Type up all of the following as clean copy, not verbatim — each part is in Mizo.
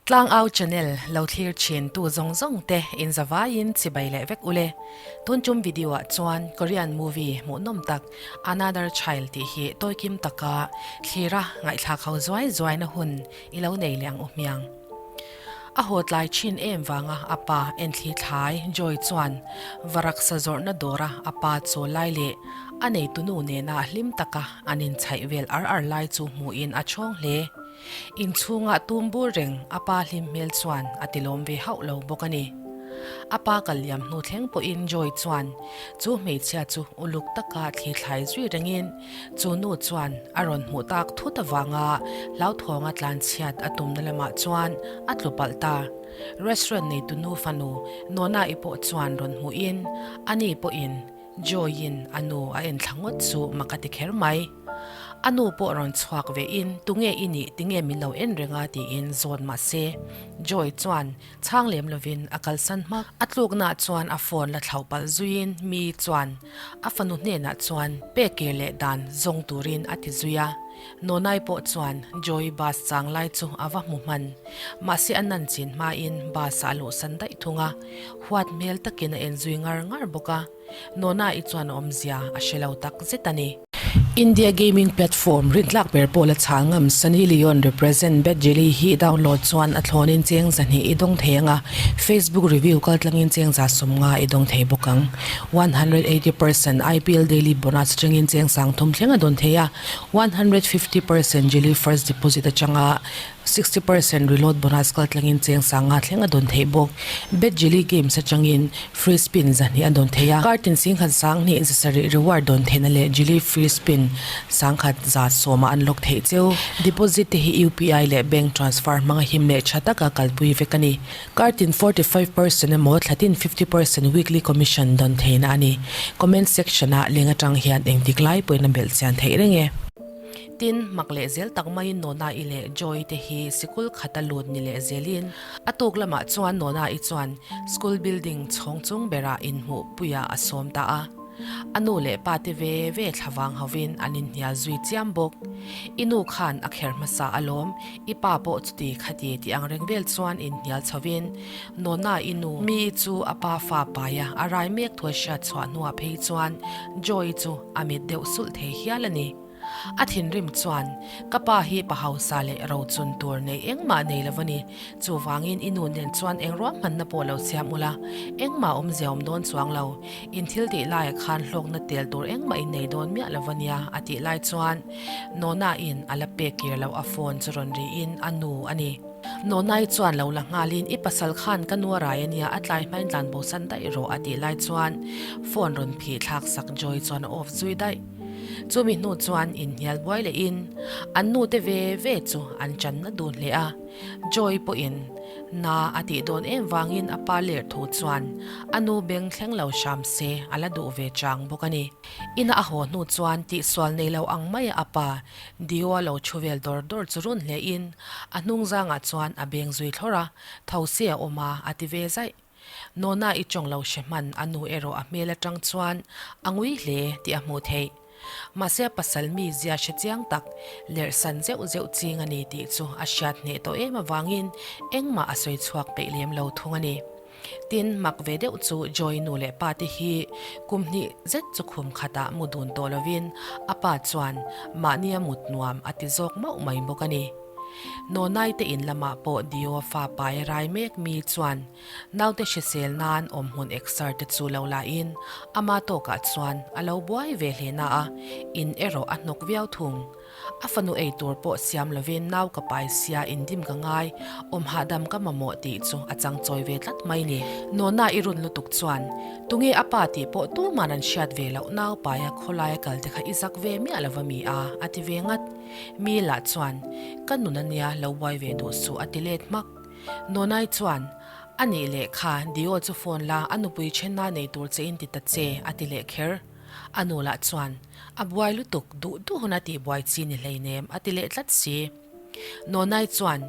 Tlangau channel lo thlir thin tu zawng zawng te in zavaiin chibai leh vek ule. Tun tum video ah chuan Korean movie hmuhnawm tak Another Child tih hi tawikim taka thlira ngaihthlak ho zuai zuaina hun i lo nei leh ang u hmiang. A haw tlai thin em vanga a pa enthli thlai Joy chuan varaksa zawrhna dawra a pa chaw lai leh a neitunu nena hlim taka an inchhaih vel ar ar lai chu hmuhin a chhawng hle. Inchhungah tum bur reng a pa hlim hmel chuan a tilawm ve hauh lo bawk a ni. A pa kal liam hnu thleng pawhin Joy chuan chu hmeichhia chu uluk taka thli thlai zui rengin chu nu chuan a rawn hmuh tak thut avanga hlauthawng a tlanchhiat a tumna lamah chuan a tlu palh ta. Restaurant neitu nu fanu Nona-i pawh chuan rawn hmuhin ani pawhin Joy-in a nu a en thla ngawt chu mak a ti kher mai. A nu pawh rawn chhuak ve in tunge i nih tinge min lo en reng a tiin zawt mah se Joy chuan chhang lem lovin a kalsan hmak. A tlukna chuan a phone la thlauh palh zuiin mi chuan a fanu hnenah chuan pek kir leh dan zawng turin a ti zui a. Nonai pawh chuan Joy bus chang lai chu a va hmu hman. Mahse a nan chin hmain bus ah a luhsan daih thung a. Huat hmel takin a en zui ngar ngar bawk a, Nona-i chuan a awmzia a hre lo tak zet a ni. India gaming platform rintlak ber pawh la chhal ngam Sunny Leone represent Bad Jelly hi download chuan a thlawnin cheng zahnih i dawng thei ang a, Facebook review kaltlangin cheng za 50 i dawng thei bawk ang. 180 percent IPL daily bonus atangin cheng sangthum thleng a dawn thei a, 150 percent Jelly first deposit atanga 60 percent reload bonus kaltlangin cheng sanga thleng a dawn theih bawk. Bet Jelly Games atangin free spin zahnih a dawn thei a, kartin singkhat sanghnih zasarih reward dawn theihna leh Jelly free spin sangkhat za sawma an lock theih cheu. Deposit te hi UPI leh bank transfer hmanga him leh tha taka kalpui vek a ni. Kartin 45 percent emaw thlatin 50 percent weekly commission dawn theihna a ni. Comment section ah leng atang hian engtik lai pawhin a belh chian theih reng e. Tin, mak leh zel tak maiin Nona-i leh Joy te hi sikul khata lut ni leh zelin a tuk lamah chuan Nona-i chuan school building chhawng chung berah inhmuh puiah a sawm ta a. A nu leh pa te ve ve thlavang hovin an inhnial zui chiam bawk. I nu khan a kher hmasa alawm, i pa pawh chuti khati tih ang reng vel chuan inhnial chhovin Nona-i nu mi chu a pa fa paia a rai mek thu a hriat chhuah hnuah phei chuan Joy chu a mit deuh sulh thei hial a ni. A thinrim chuan, Ka pa hi pa hausa leh rochun tur nei engmah nei lo a ni. Chuvangin i nu nen chuan eng ruahmanna pawh lo siam ula, engmah awmzia awm dawn chuang lo. In thil tih laiah khan hlawkna tel tur engmah in nei dawn miah lo a nia, a tih lai chuan Nona-in a la pek kir loh a phone chu rawn riin a nu a ni. Nonai chuan lo la nghalin i pasal khan ka nu a rai a nia, a tlai hmain tlan bosan daih rawh, a tih lai chuan phone rawn phih thlak sak Joy chuan a off zui daih. Chumi hnu chuan inhnial buai lehin an nute ve ve chu an channa dun hle a. Joy pawhin na a tih dawn em vangin a pa ler thu chuan a nu beng thleng lo hram se a la duh ve chang bawk a ni. Ina a haw hnu chuan tihsual nei lo ang maia a pa Dio a lo thu vel dawr dawr chu run hlein a hnung zangah chuan a beng zui thlawr a, tho se a awm a, a ti ve zaih. Nona i tawng lo hre hman a nu erawh a hmel atang chuan a ngui hle tih a hmuh theih. Mahse a pasal mi zia hre chiang tak lerh san zeuh zeuh ching a ni tih chu a hriat hneh tawh em avangin engmah a sawi chhuak peih lem lo thung a ni. Tin, mak ve deuh chu Joy nu leh pa te hi kum hnih zet chu khum khatah mu dun tawh lovin a pa chuan mahnia mut nuam a ti zawk mauh mai bawk a ni. Nonai te in lamah pawh Dio fa pai a rai mek mi chuan naute hrisel nan awm hmun exer te chu lo la in ama tawkah chuan a lo buai ve hle na a, in erawh a hnawk viau thung. A fanu ei tur pawh siam lovin nau ka pai sia indim ka ngai, awm hahdam ka mamawh tih chu a chang chawi ve tlat mai ni. Nona i run lutuk chuan tunge a pa tih pawh tuman an hriat ve loh nau paia khawlaia kal te kha i zak ve miah lova mi a, a ti ve ngat. Mi lah chuan, Ka nun a nia, lo buai ve duh suh a ti let hmak. Nonai chuan, A nih leh kha, Dio chu phone la, a nupui thenna nei tur che in ti ta che, a ti leh kher. A nu lah chuan, A buai lutuk, duh duh hun a tih buai chi ni hleinem, a ti leh tlat si. Nonai chuan,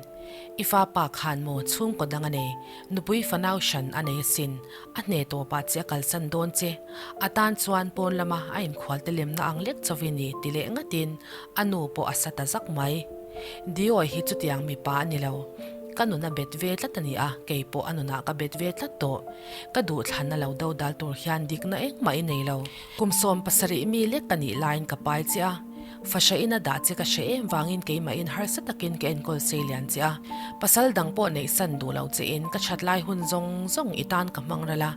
I fa pa khan maw chhungkaw dang a nei, nupui fanau hran a nei asin, a hne tawpah che a kalsan dawn che, a tan chuan pawn lama a inkhualte lemna ang lek chauhin i ti leh ngatin a nu pawh a sa ta zak mai. Diawi hi chutiang mipa a ni lo. Ka nuna bet ve tlat a ni a, kei pawh a nunah ka bet ve tlat tawh. Ka duhthlanna lo do dal tur hian dikna engmah i nei lo. Kum 70 mi lek ka nih laiin ka pai che a, fahrahin a dah che ka hre em vangin keimahin harsa takin ka enkawl sei lian che a. Pasal dang pawh neihsan duh lo chein ka that lai hun zawng zawng i tan ka hmang ral a,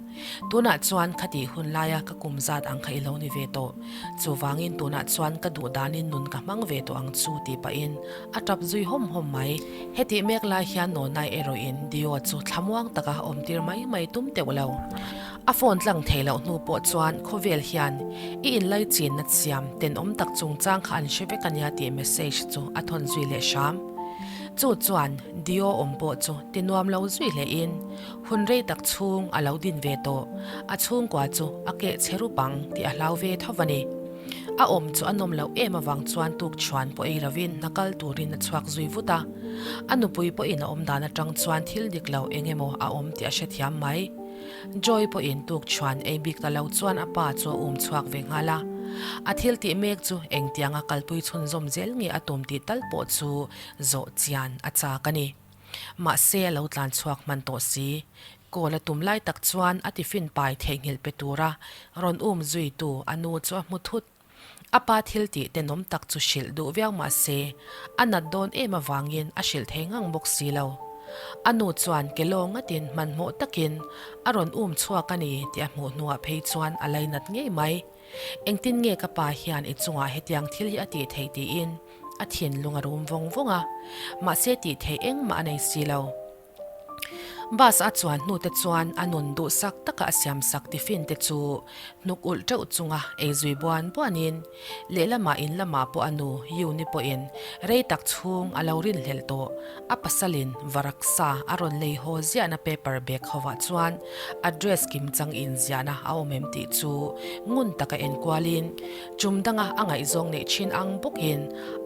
tunah chuan khatih hun laia ka kum zat ang kha i lo ni ve tawh. Chuvangin tunah chuan ka duh danin nun ka hmang ve tawh ang chu tih pahin a tap zui hawm hawm mai. Hetih mek lai hian Nonai erawhin Dio chu thlamuang taka awmtir mai mai tum teuh lo. A phone tlang thei loh hnu pawh chuan khawvel hian i inlaichinna siam tenawm tak chungchang kha an hre vek a nia tih message chu a thawn zui leh hram. Chu chuan Dio awm pawh chu ti nuam lo zui hlein hun rei tak chhung a lo din ve tawh. A chhungkua chu a keh chhe rup ang tih a hlau ve tho a ni. A awm chu a nawm loh em avang chuan tuk chhuan pawh ei lovin hna kal turin a chhuak zui vut a. A nupui pawhin a awm dan atang chuan thil dik lo eng emaw a awm tih a hrethiam mai. Joy pawhin tuk chhuan ei bik ta lo chuan a pa chu a um chhuak ve nghal a. A thil tih mek chu engtianga kalpui chhunzawm zel nge a tum tih tal pawh chu zawh chian a chak a ni. Mahse a lo tlan chhuak hman tawh si. Call a tum lai tak chuan a tiffin pai theihnghilh pe tura rawn um zuitu a nu chu a hmu thut. A pa thil tih tenawm tak chu hrilh duh viau mah se, a nat dawn em avangin a hrilh thei ngang bawk si lo. A nu chuan ke law ngatin hmanhmawh takin a rawn um chhuak a ni tih a hmuh hnuah phei chuan a lainat ngei mai. Engtin nge ka pa hian i chungah hetiang thil hi a tih theih tiin a thinlung a rum vawng vawng a, mahse tih theih engmah a nei si lo. Bus a chuan hnu te chuan a nun duhsak taka a siamsak tiffin te chu hnuk ulh teuh chunga ei zui buan buanin lehlamah in lamah pawh a nu Yuni pawhin rei tak chhung a lo rinhlelh tawh. A pasalin varaksa a rawn lei haw ziahna paper bag hovah chuan address kim chang inziahna a awm em tih chu ngun taka enkualin Chum danga a ngaihzawng neih thin ang bawkin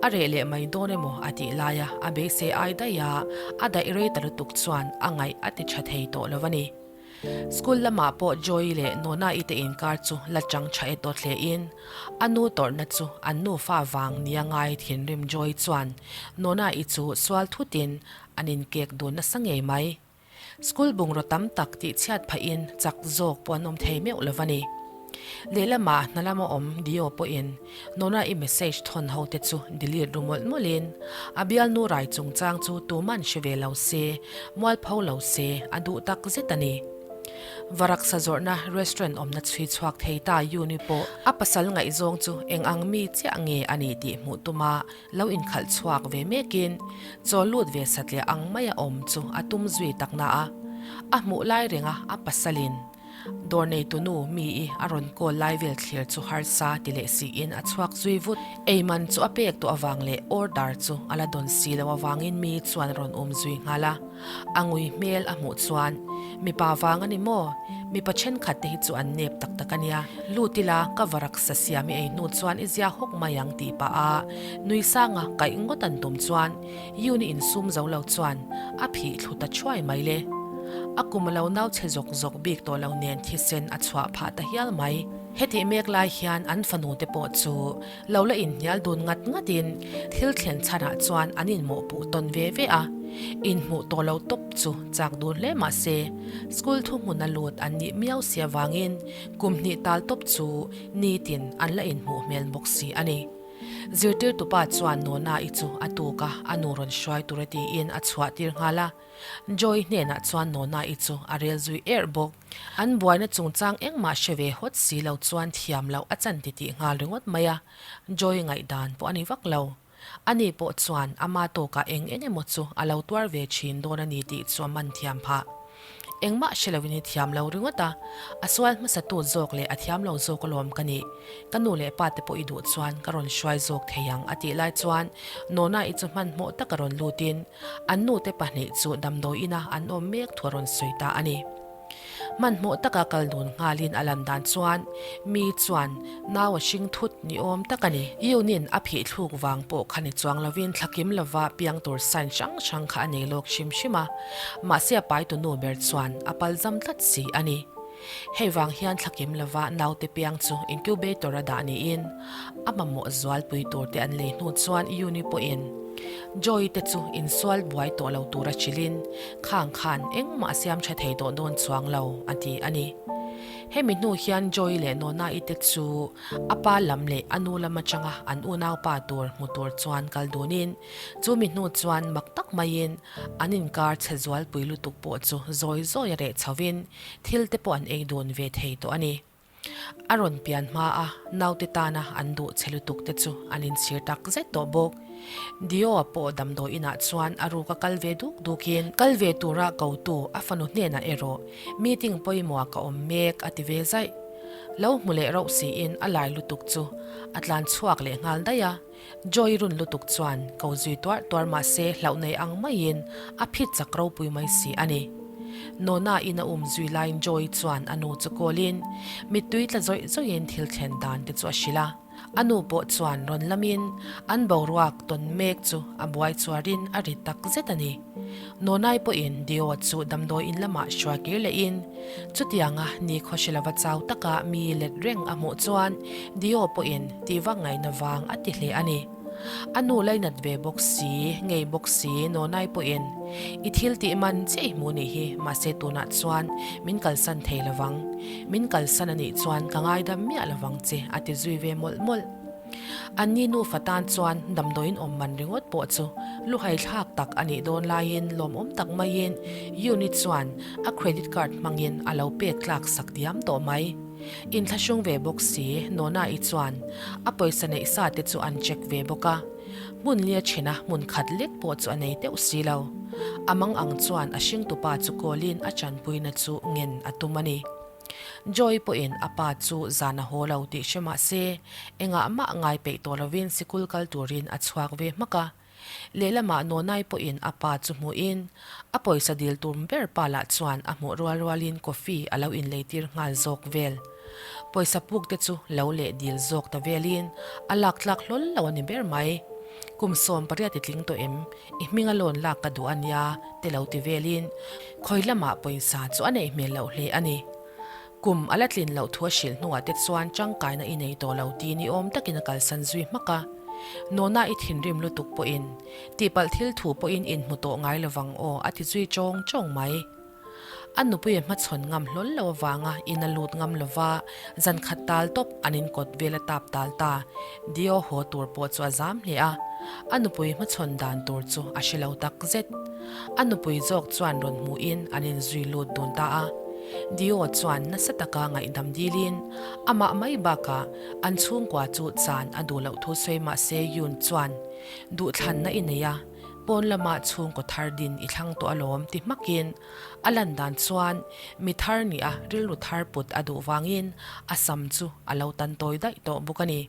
a reh leh mai dawn emaw a tih laia a beisei ai daih a, a daih rei ta lutuk chuan a ngaih a ti tha thei tawh lo a ni. School lamah pawh Joy leh Nona-i te inkar chu la chang tha e tawt hlein a nu tawrhna chu an nufa vang nia ngai thinrim Joy chuan Nona-i chu sual thutin an inkek dun nasa ngei mai. School bungraw tam tak tih chhiat phahin chak zawk pawh an awm thei meuh lo va ni. Lehlamah hna lama awm Dio pawhin Nona i message thawn ho te chu delete ru mawlh mawlhin a bialnu rai chungchang chu tuman hre ve lo se, mualpho lo se a duh tak zet a ni. Varaksa zawrhna restaurant awmna chhui chhuak thei ta Yuni pawh a pasal ngaihzawng chu eng ang mi chiah nge a ni tih hmuh tuma Lo inkhalh chhuak ve mekin chaw lut ve satliah ang maia awm chu a tum zui tak na a, a hmuh lai renga a pasalin dawr neitu nu mi i a rawn call lai vel thlir chu harsa ti leh siin a chhuak zui vut. Eiman chu a pek tawh avang leh order chu a la dawn si lo avangin mi chuan a rawn um zui nghal a. A ngui hmel a hmuh chuan, Mipa vang a ni maw? Mipa thenkhat te hi chu an nep tak tak a nia. Lut ila, ka varaksa siam i ei hnu chuan i zia hawk mai ang tih pah a nui sanga kaih ngawt an tum chuan Yuni insum zo lo chuan a phih thlu ta thuai mai le. A kum a lo nau chhe zawk zawk bik tawh lo nen thisen a chhuah phah ta hial mai. Hetih mek lai hian an fanu te pawh chu Lo la inhnial dun ngat ngatin thil thlen chhanah chuan an inmawhpuh tawn ve ve a, inhmuh tawh lo tawp chu chak dun hle mah se school thuhmuna lut an nih miau si avangin kum hnih tal tawp chu nitin an la inhmuh hmel bawk si a ni. Zirtirtupa chuan Nona-i chu a tuk a, a nu rawn hruai tur a tiin a chhuah tir nghal a, Joy hnenah chuan Nona-i chu a rel zui erh bawk. An buaina chungchang engmah hre ve hawt si lo chuan thiam loh a chan titih nghal ringawt mai a, Joy ngaihdan pawh a ni vak lo. Ani pawh chuan ama tawkah eng eng emaw chu a lo tuar ve thin dawn a ni tih chu a man thiam phah. Engmah hre loin i thiam lo ringawt a, a sual hmasatu zawk leh a thiam lo zawk alawm ka nih. Ka nu leh pa te pawh i duh chuan ka rawn hruai zawk thei ang a tih lai chuan Nona-i chu hmanhmawh taka rawn lutin an nute pahnih chu damdawi ina an awm mek thu a rawn sawi ta a ni. Hmanhmawh taka kal dun nghalin a lan dan chuan mi chuan nau a hring thut ni awm tak a ni. Yunin a phih thluk vang pawh kha ni chuang lovin thlakim lova piang tur sign hrang hrang kha a nei lawk hrim hrim a, mahse a paitu nu ber chuan a palzam tlat si a ni. Hei vang hian thlakim lova naute piang chu incubator a dah niin a mamawh zualpui tur te an lei hnu chuan Yuni pawhin. Joy te chu insual buai tawh lo tura hrilhin, Khang khan engmah a siam tha thei tawh dawn chuang lo, a ti a ni. Hemi hnu hian Joy leh Nona-i te chu a pa lam leh a nu lam atanga an unaupa tur hmu tur chuan kal dunin, chumi hnu chuan mak tak maiin an inkar chhe zualpui lutuk pawh chu zawi zawi a reh chhovin thil te pawh an ei dun ve thei tawh a ni. A rawn pian hma a, naute tana an duh che lutuk te chu an inchhir tak zet tawh bawk. Dio-a pawh damdawi inah chuan a ruk a kal ve duk dukin kal ve tura kotu a fanu hnenah erawh meeting pawimawh ka awm mek a ti ve zaih. Lo hmu leh rauh siin a lai lutuk chu a tlan chhuak leh nghal daih a. Joy run lutuk chuan ko zui tuar tuar mah se hlauh nei ang maiin a phit chak ropui mai si a ni. Nona in a um zui laiin Joy chuan a nu chu call in mittui tla zawih zawihin thil thlen dan te chu a hrilh a. A nu pawh chuan rawn lamin an boruak tawn mek chu a buai chuarin a ri tak zet a ni. Nonai pawhin Dio chu damdawi in lamah hruai kir lehin Chutianga ni khawhrilova chau taka mi let reng a hmuh chuan Dio pawhin tih vak ngaihna vang a ti hle a ni. A nu lainat ve bawk si, ngei bawk si Nonai pawhin I thil tih man chiah i hmuh nih hi, mahse tunah chuan min kalsan thei lovang. Min kalsan a nih chuan ka ngaidam miah lovang che a ti zui ve mawlh mawlh. Anni nufa tan chuan damdawiin awm man ringawt pawh chu luhai thlak tak a nih dawn laiin lawmawm tak maiin Unit chuan a credit card hmangin a lo pek tlak sak diam tawh mai. Inthlahrung ve bawk si Nona-i chuan a pawisa neih sa te chu an check ve bawk a, hmun lia chhina hmun khat lek pawh chu a nei teuh si lo. A mang ang chuan a hringtupa chu call-in a chanpuina chu ngen a tum a ni. Joy pawhin a pa chu zan a haw lo tih hre mah se, engah mah ngai peih tawh lovin sikul kal turin a chhuak ve hmak a. Lehlamah Nonai pawhin a pa chu hmuhin, a pawisa dil tum ber pa lah chuan a hmuh rual rualin coffee a lo inleitir nghal zawk vel. Pawisa puk te chu lo leh dil zawk ta velin a lak tlak hlawl lo a ni ber mai. Kum 18 i tling tawh em? I hminga loan lak ka duh a nia te lo ti velin khawi lamah pawisa chu a neih hmel loh hle a ni. Kum a la tlin loh thu a hrilh hnuah te chuan tangkaina i nei tawh lo ti ni awm takin a kalsan zui hmak a. Nona i thinrim lutuk pawhin tihpalh thil thu pawhin inhmu tawh ngai lovang aw a ti zui chawng chawng mai. A nupuia hmachhawn ngam hlawl lo avanga in a lut ngam lova, zan khat tal tawp an inkawt vel a tap tal ta. Dio haw tur pawh chu a zam hle a, a nupui hmachhawn dan tur chu a hre lo tak zet. A nupui zawk chuan rawn hmuhin an inzui lut dun ta a. Dio chuan nasa taka ngaihdam dilin amah mai bakah an chhungkua chu chan a duh loh thu sawi mah se Yoon chuan duhthlanna i nei a, Pawn lamah chhungkaw thar din i thlang tawh alawm ti hmakin a lan dan chuan mi thar nih a rilru thar put a duh vangin a sam chu a lo tan tawi daih tawh bawk a ni.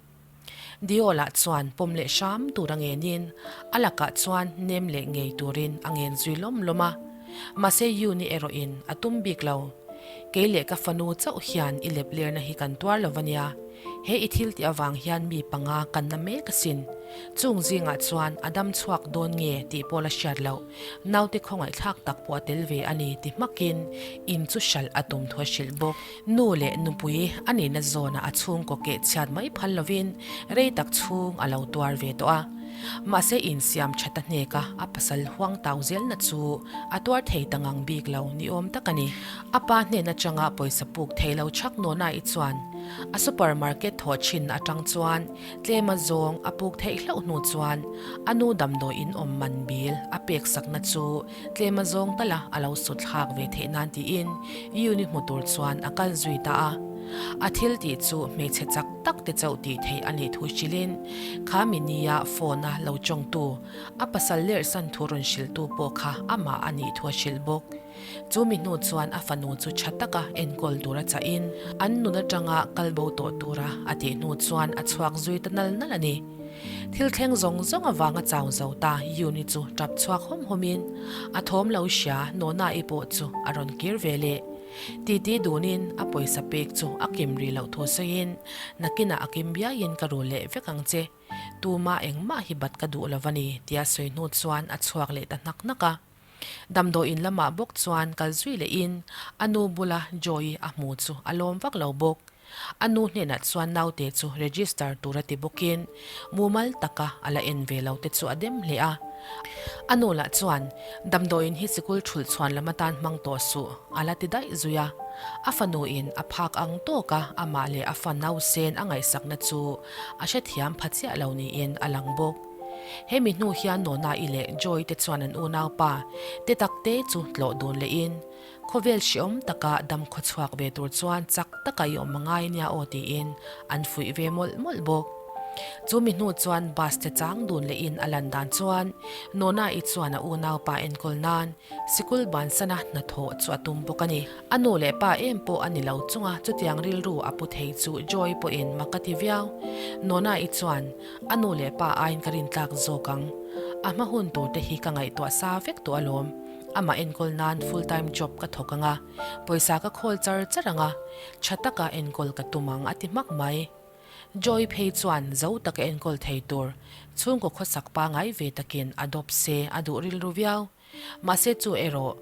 Diola chuan pawm leh hram tur a ngenin a lakah chuan nem leh ngei turin a ngen zui lawm lawm a. Mahse Yuni erawhin a tum bik lo. Kei leh ka fanu chauh hian i lep lerna hi kan tuar lo a nia. He i thil tih avang hian mi panga kan na mek asin. Chung zingah chuan a dam chhuak dawn nge tih pawh la hriat loh. Naute khawngaihthlak tak pawh a tel ve a ni ti hmakin in chu hralh a tum thu a hrilh bawk. Nu leh nupui a nihna zawnah a chhungkaw keh chhiat mai phal lovin rei tak chhung a lo tuar ve tawh a. Mahse insiam that a hnek a, a pasal huang tau zelna chu a tuar thei ta ngang bik lo ni awm tak a ni. A pa hnen atanga pawisa puk thei lo chhak Nona-i chuan a supermarket thawh thin atang chuan tlema zawng a puk theih hlauh hnu chuan a nu damdawi in awm man bil a pek sakna chu tlema zawng tala a lo sut thlak ve theih nan tiin Yuni hmu tur chuan a kal zui ta a. A thil tih chu hmeichhe chak tak te chauh tih theih a nih thu hrilhin kha mi nia phone a lo tawngtu a pasal lerhsan thu rawn hrilhtu pawh kha amah a nih thu a hrilh bawk. Chu mi hnu chuan a fanu chu tha taka enkawl tura chahin an nun atanga kal bo tawh tura a tih hnu chuan a chhuak zui ta nal nal a ni. Thil thleng zawng zawng avanga chau zo ta Yuni chu tap chhuak hawm hawmin a thawm lo hria Nona-i pawh chu a rawn kir ve leh. Titi dunin a pawisa pek chu a kim rih loh thu sawiin nakinah a kim biaiin ka rul leh vek ang che, tumah engmah hi bat ka duh lo va ni tia sawi hnu chuan a chhuak leh ta hnak hnak a. Damdawiin lamah bawk chuan kal zui lehin a nu bula Joy-i a hmu chu a lawm vak lo bawk. A nu hnenah chuan naute chu register tur a ti bawkin mumal taka a la en ve lo te chu a dem hle a. A nu lah chuan damdawiin hi sikul thulh chhuan lam atan hmang tawh suh a la ti daih zui a. A fanuin a phak ang tawka amah leh a fa nausen a ngaihsakna chu a hrethiam pha chiah lo niin a lang bawk. Hemi hnu hian Nona-i leh Joy te chuan an unaupa te takte chu tlawh dun lehin Khawvel hreawm taka dam khawchhuak ve tur chuan chak taka i awm a ngai nia aw tiin an fuih ve mawlh mawlh bawk. Chu mi hnu chuan bus te chang dun lehin a lan dan chuan Nona-i chuan a unaupa enkawl nan sikul bansana hnathawh chu a tum bawk a ni. A nu leh pa em pawh a ni lo chunga chutiang rilru a pu thei chu Joy pawhin mak a ti viau. Nona-i chuan a nu leh pa aiin ka rintlak zawk ang. A hma hun tur te hi ka ngaihtuah sa vek tawh alawm. Amah enkawl nan full time job ka thawk ang a, pawisa ka khawl char char ang a, tha taka enkawl ka tum ang a ti hmak mai. Joy phei chuan zo taka enkawl thei tur chhungkaw khawsak pangai ve takin adopt se a duh rilru viau. Mahse chu erawh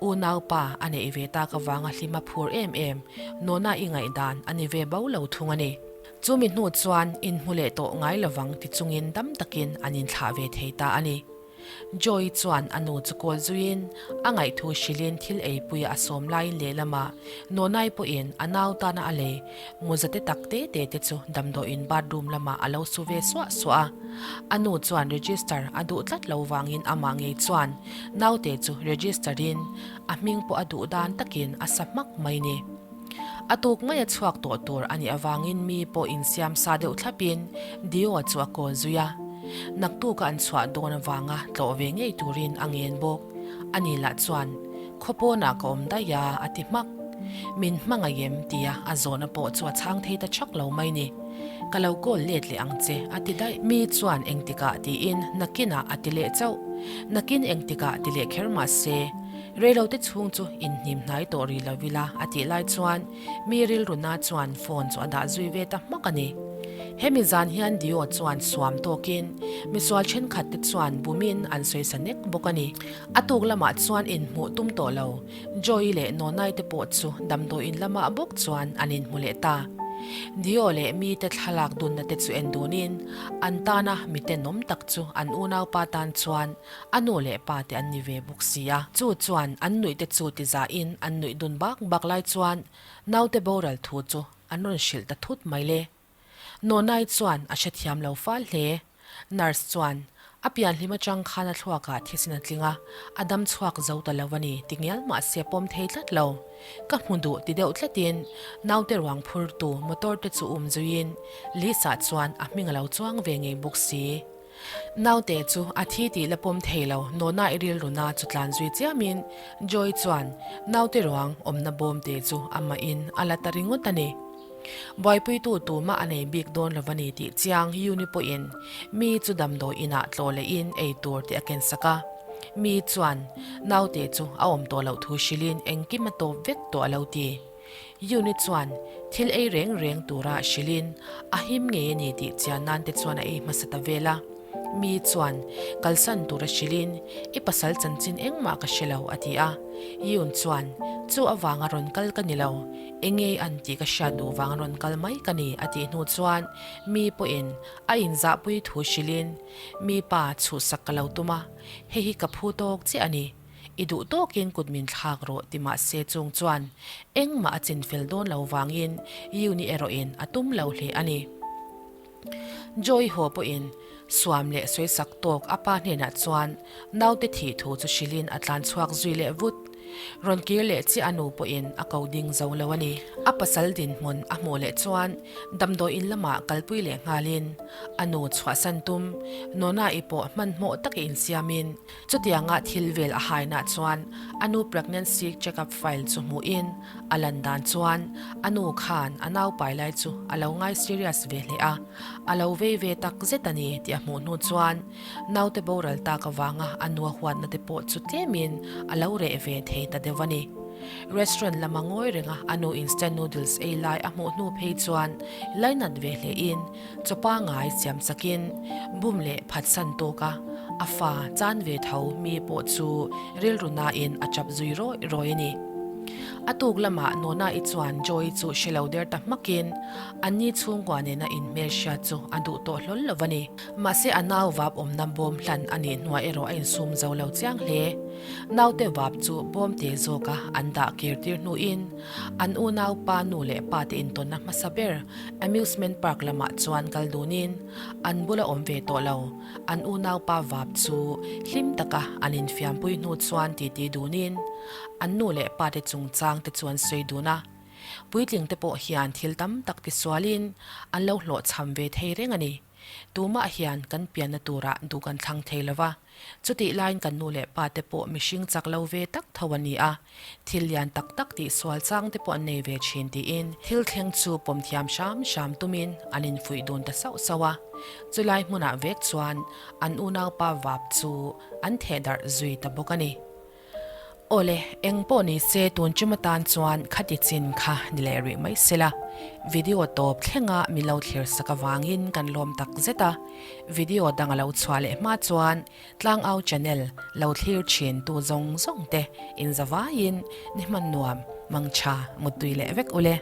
unaupa a neih ve tak avanga hlim a phur em em, Nona i ngaihdan a ni ve bo lo thung a ni. Chumi hnu chuan inhmu leh tawh ngai lovang ti chungin dam takin an inthlah ve thei ta a ni. Joy chuan a nu chu kawl zuiin a ngaihthu hrilhin thil eipuia a sawm laiin lehlamah Nonai pawhin a nau tana a lei mawza te tak te te te chu damdawiin bathroom lamah a lo su ve suah suah a. A nu chuan register a duh tlat lo vangin amah ngei chuan naute chu register in a hming pawh a duh dan takin a sa hmak mai ni. A tuk mai a chhuak tawh tur a nih avangin mi pawh insiam sa deuh thlapin Dio chu a kawl zui a. Naktuka an chhuah dawn avanga tlawh ve ngei turin a ngen bawk. Ani lah chuan, Khaw pawnah ka awm daih a, a ti hmak. Min hmangaih em? tia a zawhna pawh chu a chhang thei ta chak lo mai ni. Ka lo kawl let leh ang che, a ti daih. Mi chuan engtikah tiin nakinah a ti leh chauh. Nakin engtikah ti leh kher mah se, Reilote chhung chu inhnim hnai tawh rih lo ila a tih lai chuan mi rilruna chuan phone chu a dah zui ve ta hmak a ni. Hemi zan hian Dio chuan suam tawkin misual thenkhat te chuan bumin an sawisa nek bawk a ni. A tuk lamah chuan inhmuh tum tawh lo Joey leh Nonai te pawh chu damdawiin lamah bawk chuan an inhmu leh ta. Dio leh mite thlalak dunna te chu en dunin an tana mitenawm tak chu an unaupa tan chuan A nu leh pa te an ni ve bawk si a, chu chuan an nuih te chu ti zahin an nuih dun bak bak lai chuan naute boral thu chu an rawn hrilh ta thut mai le. Nonai chuan a hrethiam lo fal hle. Nurse chuan, A pianhlim atang khan a thluakah thisen a tling a, a dam chhuak zo ta lo a ni ti ngial mahse pawm thei tlat lo. Ka hmu duh ti deuh tlatin naute ruang phurtu motor te chu um zuiin Lisa chuan a hming a lo chuang ve ngei bawk si. Naute chu a thi tih la pawm thei lo, Nona i rilruna chu tlan zui chiamin Joy chuan naute ruang awmna bawmte chu amahin a la ta ringawt a ni. Buaipuitu tumah a nei bik dawn lo a ni tih chiang Yuni pawhin mi chu damdawi inah tlawh lehin ei tur tih a kensak a. Mi chuan naute chu a awm tawh loh thu hrilhin engkim a tawp vek tawh a lo ti. Yuni chuan thil ei reng reng tura hrilhin a him ngei a ni tih chian nan te chuan a ei hmasa ta vel a. Mi chuan kalsan tura hrilhin i pasal chanchin engmah ka hre lo a ti a. Yun chuan chu avanga rawn kal ka ni lo, engei an tih ka hriat duh vanga rawn kal mai ka ni a tih hnu chuan mi pawhin a inzahpui thu hrilhin mi pa chhuhsak ka lo tum a, hei hi ka phu tawk chiah a ni. I duh tawkin kut min thlak rawh ti mah se chung chuan engmah a chin fel dawn lo vangin Yuni erawhin a tum lo hle a ni. Joy haw pawhin suam leh sawisak tawk a pa hnenah chuan naute thih thu chu hrilhin a tlan chhuak zui leh vut. Rawn kir leh chiah a nu pawhin a ko ding zo lo a ni. A pasal dinhmun a hmuh leh chuan damdawiin lamah kalpui leh nghalin a nu chhuahsan tum Nona-i pawh hmanhmawh taka insiamin Chutianga thil vel a hainah chuan a nu pregnancy check-up file chu hmuhin a lan dan chuan a nu khan a nau pai lai chu a lo ngai serious ve hle a, a lo vei ve tak zet a ni tih a hmuh hnu chuan naute boral tak avanga a nu a huatna te pawh chu tlemin a lo reh ve thei ta deuh a ni. Restaurant lama ngawi renga a nu instant noodles ei lai a hmuh hnu phei chuan lainat ve hlein Chaw pangai siam chakin bum leh phatsan tawk a, a fa chan ve tho mi pawh chu rilru nain a chap zui rawih rawih a ni. A tuk lamah Nona-i chuan Joy chu hre lo der ta hmakin anni chhungkua nena inhmelhriat chu a duh tawh hlawl lo a ni. Mahse a nau vap awmna bawm hlan a nih hnuah erawh a insum zo lo chiang hle. Naute vap chu bawm te zawka an dah kir tir hnuin an unaupa nu leh pa te intawnna hmasa ber amusement park lamah chuan kal dunin an bula awm ve tawh lo. An unaupa vap chu hlim taka an infiampui hnu chuan titi dunin an nu leh pa te chungchang te chu an sawi dun a. Puitling te pawh hian thil tam tak tisualin an lo hlawhchham ve thei reng a ni. Tumah hian kan pianna turah duh kan thlang thei lo va, chutih laiin kan nu leh pa te pawh mihring chak lo ve tak tho an ni a, thil lian tak tak tihsual chang te pawh an nei ve thin tiin thil thleng chu pawm thiam hram hram tumin an infuih dun ta sauh sauh a. Chulai hmunah vek chuan an unaupa vap chu an theh darh zui ta bawk a ni. Awle, eng pawh ni se tun chum atan chuan khati chin kha ni leh rih mai sela. Video tawp thlenga mi lo thlir sak avangin kan lawm tak zet a. Video dang a lo chhuah leh hma chuan Tlangau channel lo thlir thin tu zawng zawng te inzavaiin ni hman nuam mangtha muttui leh vek ule.